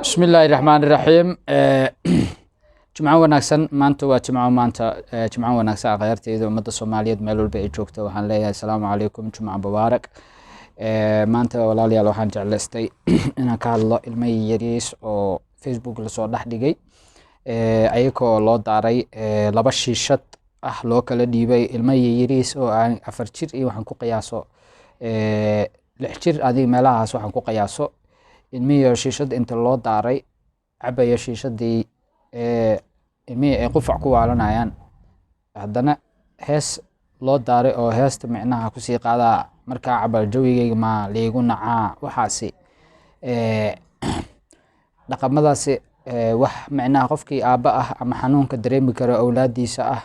Bismillaahi raxmaani raxiim. Jimco wanaagsan. Maanta waa jimco. Maanta jimco wanaagsan, akhyaarteyda ummadda Soomaaliyeed meel walba ay joogto. Waxaan leeyahay asalaamu calaykum, jumca mubaarak. Maanta, walaalayaal, waxaan jeclaystay inaan ka hadlo ilmo yariis oo Facebook lasoo dhex dhigay, ayagoo loo daaray laba shiishad ah loo kala dhiibay. Ilmo yariis oo aan 4 jir iyo waxaan ku qiyaaso 6 jir, adiga meelahaas waxaan ku qiyaaso, ilmihii shiishada inta loo daaray cabaya shiishadii, ilmihii ay qufac ku waalanayaan, haddana hees loo daaray oo heesta micnaha kusii qaadaa. Markaa cabal jawigeyga ma liigu nacaa. Waxaasi dhaqamadaasi wax micnaha qofkii aabba ah ama xanuunka dareemi karo awlaadiisa ah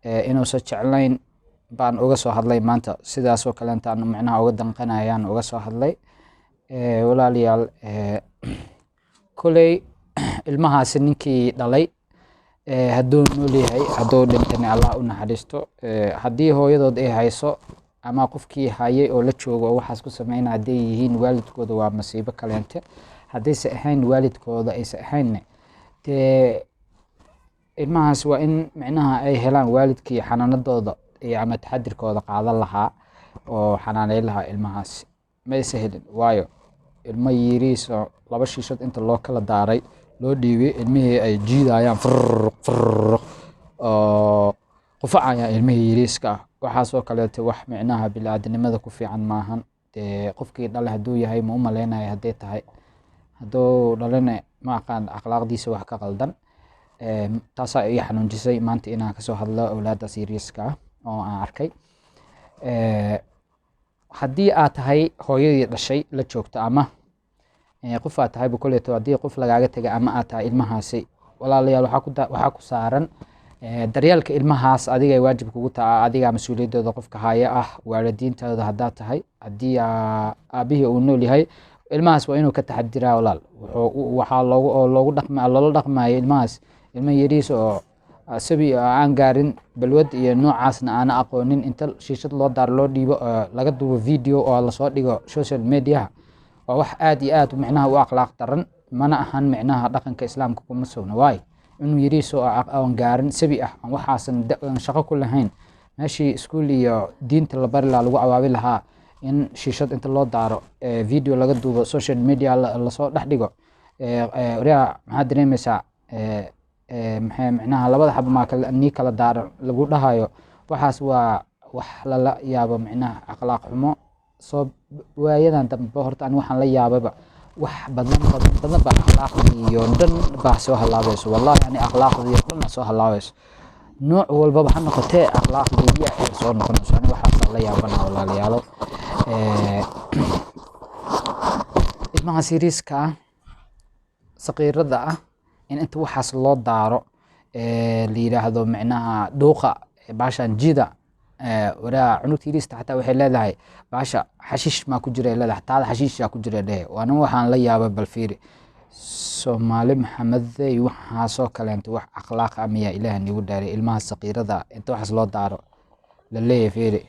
inuusan jeclayn baan uga soo hadlay maanta. Sidaasoo kaleentaan micnaha uga danqanayaan uga soo hadlay. Walaalayaal, koley ilmahaasi ninkii dhalay hadduu nool yahay, hadduu dhintana Allah u naxariisto. Haddii hooyadood ay hayso ama qofkii hayay oo la joogo oo waxaas ku sameynaya hadday yihiin waalidkooda, waa masiibo kaleente. Haddayse ahayn waalidkooda, ayse ahaynne, dee ilmahaas waa in micnaha ay helaan waalidkii xanaanadooda iyo ama taxadirkooda qaadan lahaa oo xanaaneyn lahaa. Ilmahaas ma aysa helin, waayo ilmo yariis oo laba shiishad inta loo kala daaray loo dhiibay, ilmihii ay jiidayaan furruq furruq oo qufacayaan ilmihii yariiska ah. Waxaasoo kaleeto wax micnaha bini'aadanimada ku fiican maahan. Dee qofkii dhale hadduu yahay ma u maleynayo, hadday tahay hadduu dhalana ma aqaan akhlaaqdiisa wax ka qaldan. Taasaa ii xanuunjisay maanta inaan kasoo hadlo awlaadaas yariiska ah oo aan arkay. Haddii aad tahay hooyadii dhashay la joogta ama qof aad tahayba koleyto, haddii qof lagaaga tegay ama aad tahay ilmahaasi, walaalayaal, waxaa ku saaran daryeelka ilmahaas. Adiga ay waajib kugu taha, adigaa mas-uuliyaddooda qofka haya ah. Waalidiintooda haddaad tahay, haddii aabihii uu nool yahay, ilmahaas waa inuu ka taxadiraa, walaal. Wuxuu waxaa loogu oo loogu dhaqma loola dhaqmayo ilmahaas, ilma yariis oo sabi oo aan gaarin balwad iyo noocaasna aana aqoonin, inta shiishad loo daaro loo dhiibo oo laga duubo video oo lasoo dhigo social mediaha, waa wax aad iyo aad micnaha u akhlaaq daran. Mana ahan micnaha dhaqanka Islaamka kuma sugna, waayo inuu yariis oo aan gaarin, sabi ah, aan waxaasan aan shaqo ku lahayn, meeshii iskuul iyo diinta la bari lahaa, lagu awaabi lahaa, in shiishad inta loo daaro video laga duubo, social media lasoo dhex dhigo. Waryaa, maxaad dareemeysaa? Maxay micnaha labada xabo maa kala nii kala daaro lagu dhahayo? Waxaas waa wax lala yaabo, micnaha akhlaaq xumo soo waayadan dambe. Horta ani waxaan la yaababa wax badan badan badan baa akhlaaqdii iyo dhan baa soo halaabayso. Wallahi ani akhlaaqdii oo dhan baa soo halaabayso, nooc walbaba ha noqotee, akhlaaqdii ay soo noqonayso. Ani waxaasaan la yaabana, walaalayaalo. Ilmaha yariiska ah, saqiirada ah, in inta waxaas loo daaro la yiraahdo micnaha dhuuqa baashan jida. Waraa, cunugta yariista xataa waxay leedahay baasha xashiish maa ku jira ay leedahay, taada xashiishaa ku jira dhehe. Waana waxaan la yaabay. Bal fiiri, Soomaali Maxamedey, waxaasoo kaleento wax akhlaaq ah miyaa? Ilaah nigu dhaaray, ilmaha saqiirada inta waxaas loo daaro la leeyahay, fiiri,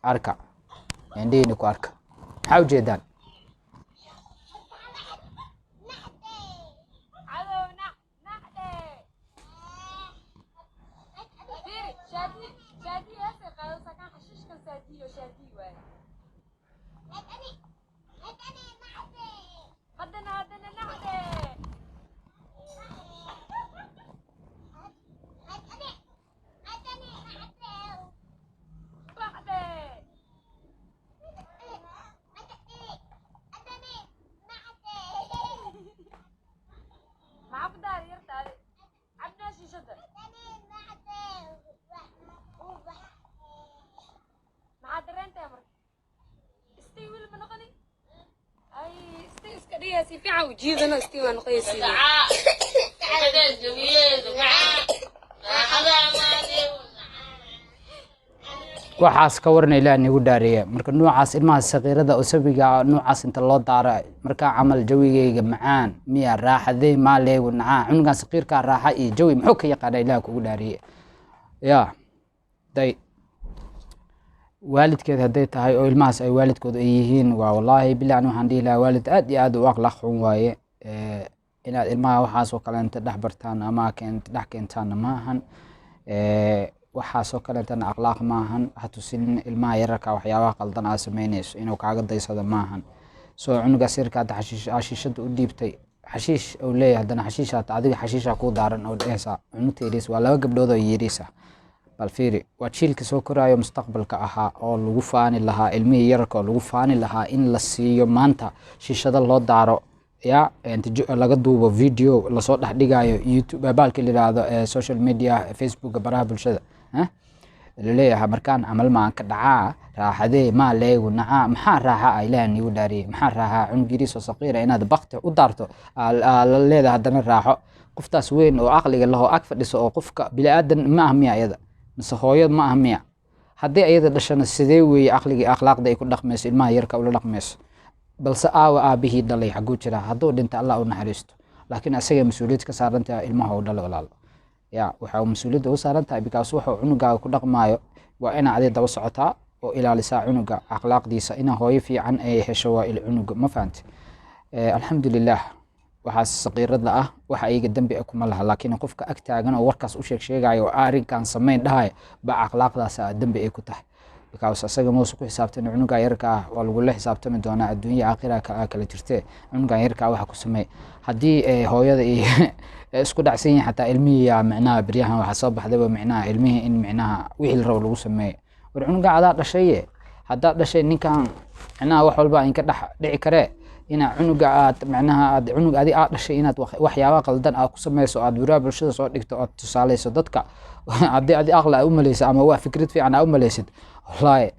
arka, indhihiina ku arka. Maxaa ujeedaan? Si fiican u jiidano, istii waa noqonaysiin. Waxaas ka waran, Ilaah nigu dhaariya? Marka noocaas ilmaha saqiirada oo sabiga noocaas inta loo daaro, markaa camal jawigeyga macaan miya, raaxadey maa leegu nacaa? Cunugan saqiirkaa raaxa iyo jawi muxuu ka yaqaana, Ilaah kugu dhaariye? Ya day waalidkeed hadday tahay oo ilmahaas ay waalidkood ay yihiin, waa wallaahi billahi ani waxaan dhihi lahaa waalid aad iyo aad u akhlaaq xun waaye. Inaad ilmaha waxaasoo kaleenta dhex bartaan ama dhex keentaanna ma ahan. Waxaasoo kaleentana akhlaaq ma ahan. Ha tusin ilmaha yararka waxyaabaha qaldan aad sameynayso, inuu kaaga daysado ma ahan. Soo cunugaas yarka hadda xashiish xashiishada u dhiibtay, xashiish uu leeyahay, haddana xashiisha adiga xashiisha kuu daaran oo dhehaysaa cunugta yariis. Waa laba gabdhood oo yariis ah. Bal fiiri, waa jiilka soo koraayo mustaqbalka ahaa oo lagu faani lahaa, ilmihii yararka oo lagu faani lahaa in la siiyo maanta shiishado loo daaro, ya laga duubo video, lasoo dhex dhigayo YouTube, baalka la yidhaahdo social media, Facebook, baraha bulshada, laleeyahay markaan camal maan ka dhacaa raaxadee maa leegu nacaa. Maxaa raaxa ah? Ilaah niigu dhaariyey, maxaa raaxa cunug yariis oo saqiira inaad bakti u daarto aa la leedahay? Haddana raaxo qoftaas weyn oo aqliga leh oo ag fadhiso oo qofka bini-aadan ma ah miya iyada? Mise hooyad ma ah miya? Haddii iyada dhashana, sidee weeye aqliga, akhlaaqda ay ku dhaqmayso, ilmaha yarka ula dhaqmayso? Balse aawa aabihii dhalay? Xaguu jiraa? Hadduu dhinta, Allah u naxariisto, laakiin asagay mas-uuliyad ka saaran tahay ilmaha uu dhalay, walaalo. Ya, waxa uu mas-uuliyadda u saaran tahay, because wuxuu cunugaaga ku dhaqmaayo waa inaa adi daba socotaa oo ilaalisaa cunuga akhlaaqdiisa. Ina hooyo fiican ay hesho waa il cunuga, ma fahanti? Alxamdulilah, waxaas saqiirada ah waxa iyaga dembi ah kuma laha, laakiin qofka ag taagan oo warkaas u sheeg sheegayo oo arrinkan samayn dhahay ba akhlaaqdaas dembi ay ku tahay, because asaga mausa ku xisaabtami. Cunuga yarka ah waa lagula xisaabtami doonaa, adduunya aakhira kala jirtee. Cunugan yarka ah waxa ku sameey haddii hooyada iyo isku dhacsan yihiin xataa ilmihii yaa micnaha beryahan waxaa soo baxdayba micnaha ilmihii in micnaha wixii la rabo lagu sameeyo. War cunuga adaa dhashaye, haddaad dhashay ninkan micnaha wax walba inka dhex dhici karee, inaa cunuga aad micnaha aad cunug adi aad dhashay inaad waxyaabaha qaldan aad ku sameyso, aad baraha bulshada soo dhigto, aad tusaaleyso dadka, haddii adi aqli aad u maleysid ama wax fikrad fiican aad u maleysid, wallaahi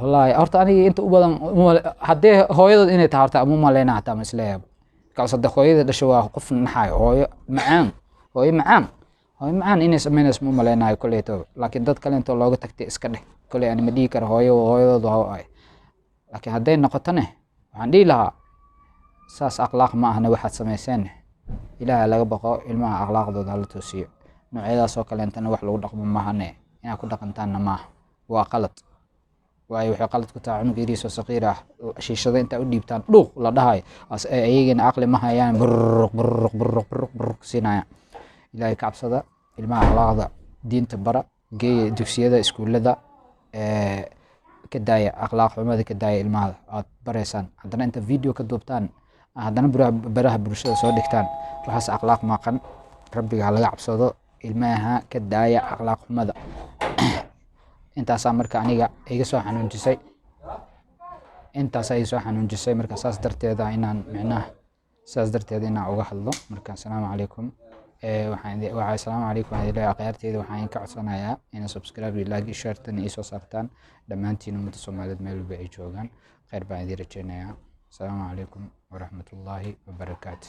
wallaahi, horta aniga inta u badan haddii hooyadood inay tahay horta ama umaleyna hataa ma isleeyahay, because hadda hooyada dhashay waa qof naxayo, hooyo macaan, hooyo macaan, hooyo macaan inay sameynayso ma umaleynayo kolleyto. Laakiin dad kale intoo looga tagtay iska dheh. Kolley ani ma dhihi karo hooyo hooyadoodu ha ay, laakiin hadday noqotone waxaan dhihi lahaa saas akhlaaq ma ahna waxaad samayseen. Ilaaha laga baqo, ilmaha akhlaaqdooda hala toosiyo. Noocyadaas oo kaleentana wax lagu dhaqmo maahane, inaad ku dhaqantaanna maaha, waa qalad. Waayo, waxay qalad ku tahay cunug yariis oo saqiir ah shiishada intaa u dhiibtaan dhuuq la dhahayo, iyagana aqli ma hayaan, buruq buruq buruq buruq buruq siinayaan. Ilaahay ka cabsada, ilmaha akhlaaqda diinta bara, geeya dugsiyada, iskuullada, ka daaya akhlaaq xumada, ka daaya ilmaha aad baraysaan. Haddana inta video ka duubtaan, haddana baraha bulshada soo dhigtaan, waxaas akhlaaq maqan. Rabbiga ha laga cabsado, ilmaha ka daaya akhlaaq xumada. Intaasaa marka aniga iga soo xanuunjisay, intaasaa iga soo xanuunjisay. Marka saas darteeda inaan micnaha saas darteeda inaan uga hadlo. Marka asalaamu calaykum, waxaan asalaamu calaykum waxaan idin leeyahay akhyaarteyda, waxaan idinka codsanayaa inaad subscribe iyo like iyo share tan iisoo saartaan dhammaantiin. Ummadda Soomaaliyeed meel walba ay joogaan, khayr baan idin rajeynayaa. Asalaamu calaykum waraxmatullaahi wabarakaatu.